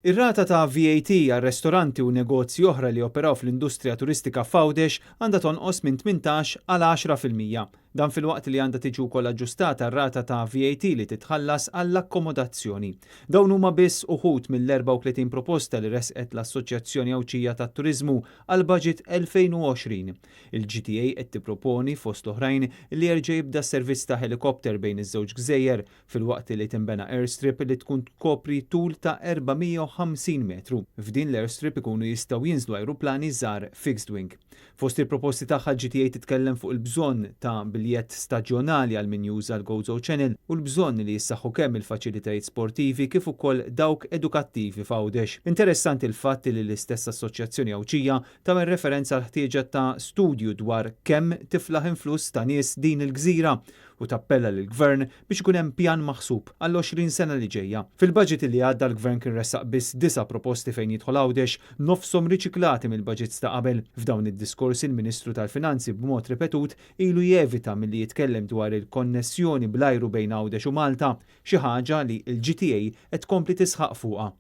Ir-rata ta' VAT għal restoranti u negozji oħra li joperaw fl-industrija turistika f'Għawdex għandha tonqos minn 18 għal 10%. Dan filwaqt li għandha tiġi wkoll aġġustata r-rata ta' VAT li titħallas għall-akkomodazzjoni. Dawn huma biss uħud mill-34 proposta li ressqet l-Assoċjazzjoni Għawdxija tat-Turiżmu għall-Budget 2020. Il-GTA qed tipproponi fost l-oħrajn li jerġa' jibda s-servizz ta' ħelikopter bejn iż-żewġ gżejjer filwaqt li tinbena airstrip li tkun tkopri tul ta' 450 metru. F'din l-airstrip ikunu jistgħu jinżlu ajruplani żgħar fixed wing. Fost il-proposti tagħha, l-GTA titkellem fuq il-bżonn ta' biljett staġjonali għal min juża l-Gozo Channel u l-bżonn li jissaħħu kemm il-faċilitajiet sportivi kif ukoll dawk edukattivi f'Għawdex. Interessanti l-fatt li l-istess assoċjazzjoni Għawdxija tagħmel referenza għall-ħtieġa ta' studju dwar kemm tiflaħ influss ta' nies din il-gżira u tappella lill-Gvern biex ikun hemm pjan maħsub għall-20 sena li ġejja. Fil-budget li għadda, l-Gvern kien ressaq biss disa' proposti fejn jidħol Għawdex, nofshom riċiklati mill-budgets ta' qabel. F'dawn id-diskorsi, il-Ministru tal-Finanzi b'mod ripetut ilu jevita milli jitkellem dwar il-konnessjoni bl-ajru bejn Għawdex u Malta, xi ħaġa li l-GTA qed tkompli tisħaq fuqha.